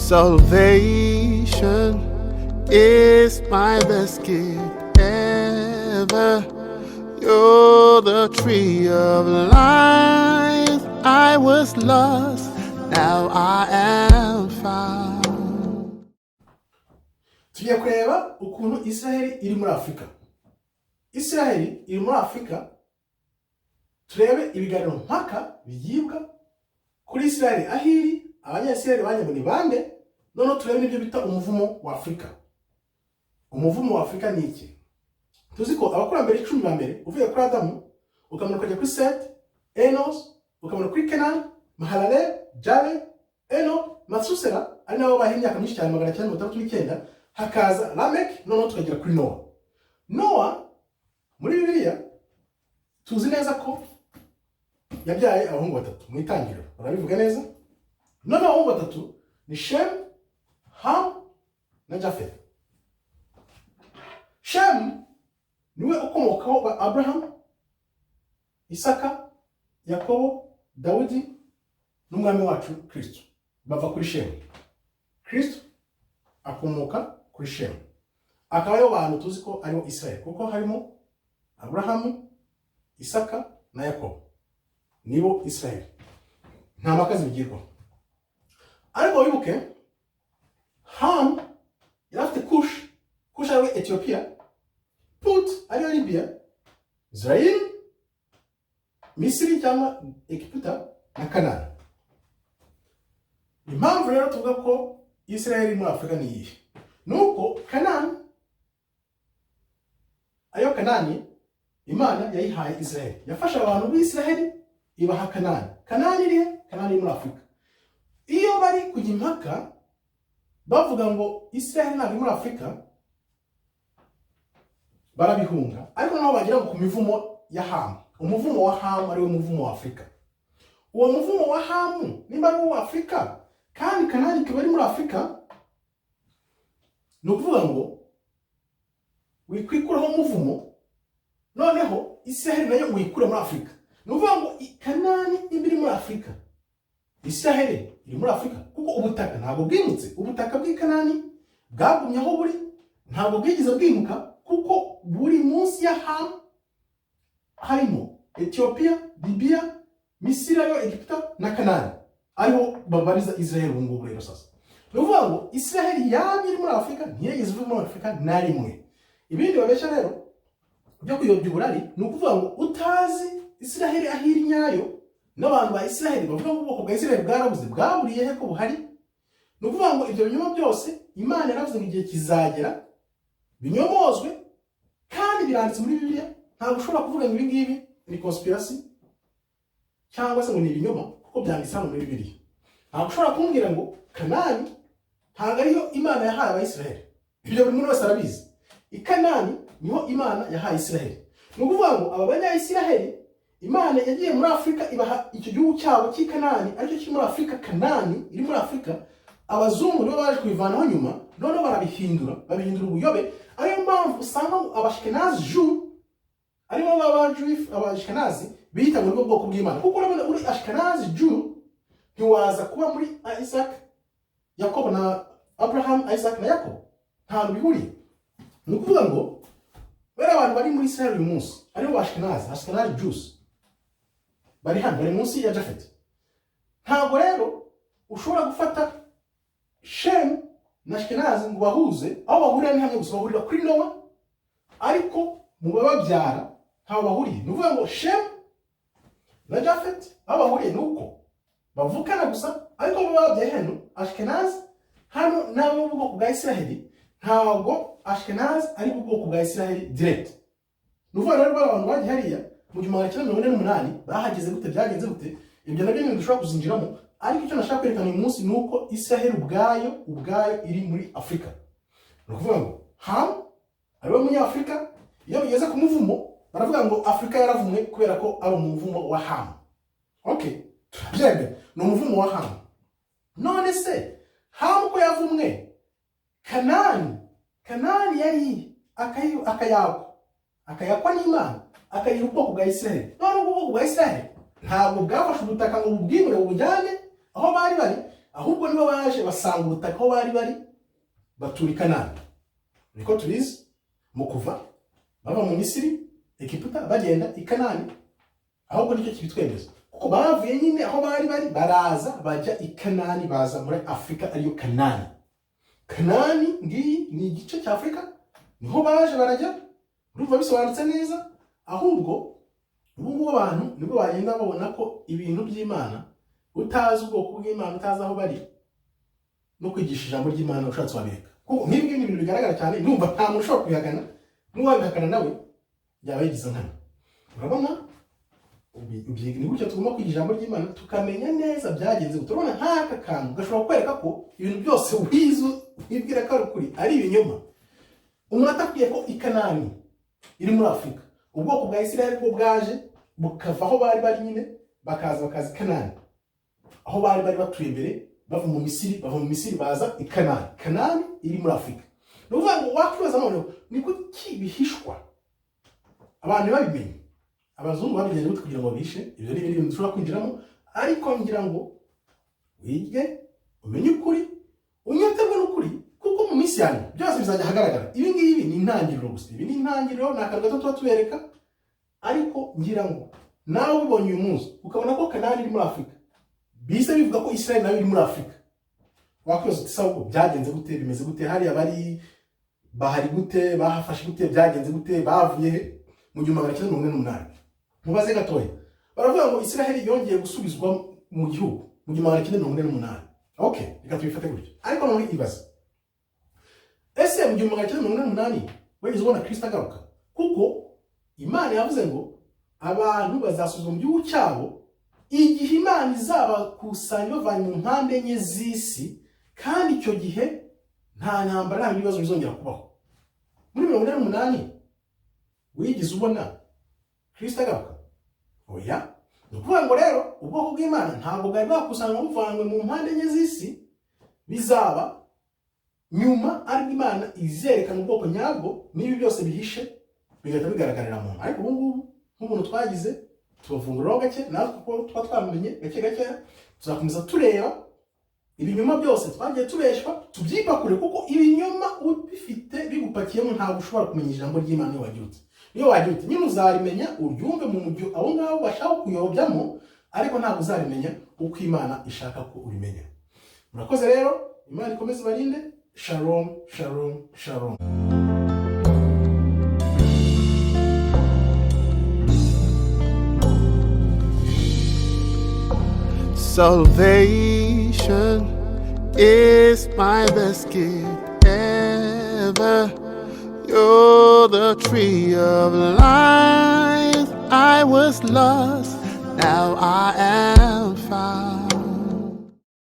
Salvation is my best gift ever. You're the tree of life. I was lost, now I am found. Tugiye kureba ukuntu Israheli iri muri Afurika. Israheli iri muri Afurika. Turebe ibiganiro mpaka bigibwa kuri Israheli, aho iri, Abanyayisiraheli banyabo ni bande. Noneho turebe n'ibyo bita umuvumo wa Afurika. Umuvumo wa Afurika ni iki? Tuzi ko abakurambere 10 ba mbere, uvuye kuri Adamu ukamanuka ukajya kuri Seti, Enos, ukamanuka kuri Kenani, Mahalalel, Jared, Eno, Masusela, ari nabo baha imyaka myinshi cyane, 969, hakaza Lameki, noneho tukagera kuri Nowa. Nowa muri Bibiliya tuzi neza ko yabyaye abahungu batatu. Mu Itangiriro barabivuga neza. Noneho abahungu batatu ni Shemu, Hamu na Jafeti. Shemu niwe ukomokaho ba Aburahamu, Isaka, Yakobo, Dawudi n'umwami wacu Kristo. Bava kuri Shemu. Kristo akomoka kuri Shemu, akaba aribo bantu tuzi ko aribo Israel, kuko harimo Aburahamu, Isaka na Yakobo, nibo Israel. Nta mpaka zibigirwaho. Ariko wibuke, Hamu yari afite Kush, Kush ariwe Etiyopiya, Put ariyo Libya, Israel, Misiri cyangwa Egiputa na Kanani. Impamvu rero tuvuga ko Israel iri muri Afurika ni iyihe? Ni uko Kanani, ayo Kanani Imana yayihaye Israel, yafashe abantu b'Isiraheli ibaha Kanani. Kanani iri he? Kanani iri muri Afurika. Iyo bari kujya impaka bavuga ngo Israel ntabwo iri muri Afurika, barabihunga. Ariko noneho bagira ngo ku mivumo ya Hamu, umuvumo wa Hamu ariwo muvumo wa Afurika. Uwo muvumo wa Hamu nimba ari uwa Afurika kandi Kanani ikaba iri muri Afurika, ni ukuvuga ngo wikwikuraho umuvumo, noneho Israheli nayo wikure muri Afurika. Ni ukuvuga ngo Kanani nimba iri muri Afurika, Israheli iri muri Afurika, kuko ubutaka ntabwo bwimutse. Ubutaka bw'i Kanani bwagumye aho buri, ntabwo bwigeze bwimuka, kuko buri munsi ya Hamu harimo Etiyopiya, Libiya, Misiri ariyo Egiputa na Kanani, ariho babariza Israheli ubu ngubu. Rero sasa ni ukuvuga ngo Israheli yaba iri muri Afurika, ntiyigeze iva muri Afurika na rimwe. Ibindi babeshya rero byo kuyobya uburari, ni ukuvuga ngo utazi Israheli aho iri nyayo, n'abantu ba Israheli bavuga ngo ubwoko bwa Israheli bwarabuze, bwaburiye he ko buhari? Ni ukuvuga ngo ibyo binyoma byose, Imana yaravuze ngo igihe kizagera binyomozwe, kandi biranditse muri Bibiliya. Ntabwo ushobora kuvuga ngo ibi ngibi ni conspiracy cyangwa se ngo ni ibinyoma, kuko byanditse hano muri Bibiliya. Ntabwo ushobora kumbwira ngo Kanani ntabwo ariyo Imana yahaye Abayisiraheli. Ibyo buri muntu wese arabizi. I Kanani niho Imana yahaye Isiraheli. Ni ukuvuga ngo aba Banyayisiraheli, Imana yagiye muri Afurika ibaha icyo gihugu cyabo cy'i Kanani, aricyo kiri muri Afurika. Kanani iri muri Afurika. Abazungu nibo baje kubivanaho nyuma, noneho barabihindura, babihindura ubuyobe. Ariyo mpamvu usanga ngo Abashikenazi Jew, aribo baba Jew, Abashikenazi biyita ngo nibwo bwoko bw'Imana, kuko urabona uri Ashikenazi Jew ntiwaza kuba muri Isaac, Yakobo na Abraham, Isaac na Yakobo, ntabwo bihuriye. Ni ukuvuga ngo bariya abantu bari muri Israel uyu munsi, aribo ba Ashkenazi, Ashkenazi Jews, bari hano, bari munsi ya Japhet. Ntabwo rero ushobora gufata Shem na Ashkenazi ngo bahuze. Aho bahurira ni hamwe gusa, bahurira kuri Nowa, ariko mu bababyara ntaho bahuriye. Ni ukuvuga ngo Shem na Japhet aho bahuriye ni uko bavukana gusa, ariko bo bababyaye hano Ashkenazi hano n'abo mu bwoko bwa Israheli. Ntabwo Ashkenazi ari ubwoko bwa Israheli direct. Ni ukuvuga rero bari abantu bagiye hariya mu 1948, bahageze gute, byagenze gute, ibyo nabyo ni ibintu dushobora kuzinjiramo. Ariko icyo nashaka kwerekana uyu munsi ni uko Israheli ubwayo ubwayo iri muri Afurika. Ni ukuvuga ngo Hamu ariwe Munyafurika. Iyo bigeze ku muvumo baravuga ngo Afurika yaravumwe kubera ko ari umuvumo wa Hamu. Okay, turabyemera, ni umuvumo wa Hamu. None se Hamu ko yavumwe, Kanani yari akayakwa, akayakwa n'Imana, akayiha ubwoko bwa Israheli. None ubwo bwoko bwa Israheli ntabwo bwafashe ubutaka ngo bubwimure bubujyane aho bari bari. Ahubwo nibo baje basanga ubutaka aho bari bari, batura i Kanani. Niko tubizi mu kuva bava mu Misiri, Egiputa, bagenda i Kanani. Ahubwo nicyo kibitwemeza, kuko bavuye nyine aho bari bari, baraza bajya i Kanani, baza muri Afurika ariyo Kanani. Kanani ngiyi ni igice cya Afurika, niho baje barajya. Urumva bisobanutse neza. Ahubwo ubu ngubu abantu nibwo bagenda babona ko ibintu by'Imana, utazi ubwoko bw'Imana, utazi aho bari, no kwigisha ijambo ry'Imana ushatse wabireka, kuko nk'ibi ngibi ni ibintu bigaragara cyane. Ndumva nta muntu ushobora kubihakana, n'uwabihakana nawe yaba yigize nkana. Urabona ni gutya tugomba kwiga ijambo ry'Imana, tukamenya neza byagenze gute. Urabona nk'aka kantu gashobora kukwereka ko ibintu byose wize wibwira ko ari ukuri ari ibinyoma. Umuntu atakwiye ko i Kanani iri muri Afurika, ubwoko bwa Isirayeli bwo bwaje bukava aho bari bari nyine, bakaza i Kanani aho bari bari batuye mbere, bava mu Misiri, bava mu Misiri baza i Kanani. Kanani iri muri Afurika. Ni ukuvuga ngo wakwibaza noneho ni kuki bihishwa, abantu ntibabimenye? Abazungu babigenje gute kugira ngo bihishe ibyo? Ni ibindi bintu dushobora kwinjiramo, ariko ngira ngo wige, umenye ukuri, unyoterwe n'ukuri, kuko mu minsi yanyu byose bizajya ahagaragara. Ibi ngibi ni intangiriro gusa, ibi ni intangiriro, ni akantu gato tuba tubereka. Ariko ngira ngo nawe ubibonye uyu munsi, ukabona ko Kanani iri muri Afurika, bise bivuga ko Israel nayo iri muri Afurika, wakwibaza uti: "Sawa, ubwo byagenze gute? Bimeze gute? Hariya bari bahari gute? Bahafashe gute? Byagenze gute? Bavuye he mu 1948?" Mubaze gatoya, baravuga ngo Israel yongeye gusubizwa mu gihugu mu 1948. Okay, reka tubifate gutyo. Ariko noneho ibaze: ese mu 1948 wigeze ubona Kristo agaruka? Kuko Imana yavuze ngo abantu bazasubizwa mu gihugu cyabo igihe Imana izabakusanya bavanye mu mpande enye z'isi, kandi icyo gihe nta ntambara, nta bibazo bizongera kubaho. Muri 48 wigeze ubona Kristo agaruka? Oya. Ni ukuvuga ngo rero ubwoko bw'Imana ntabwo bwari bwakusanywa buvanywe mu mpande enye z'isi. Bizaba nyuma, ariko Imana izerekana ubwoko nyabwo n'ibi byose bihishe bigahita bigaragarira muntu. Ariko ubu ngubu nk'umuntu twagize tubavunguriraho gake, natwe kuko tuba twamenye gake gake, tuzakomeza tureba ibinyoma byose twagiye tubeshwa, tubyipakure, kuko ibinyoma ubifite bigupakiyemo ntabwo ushobora kumenya ijambo ry'Imana. Niyo wagira ute, niyo wagira ute nyine, uzarimenya uryumve mu mujyo abo ngabo bashaka kuyobyamo, ariko ntabwo uzarimenya uko Imana ishaka ko urimenya. Murakoze rero, Imana ikomeze ibarinde. Shalom, shalom, shalom. Salvation is my best gift ever. You're the tree of life. I was lost, now I am.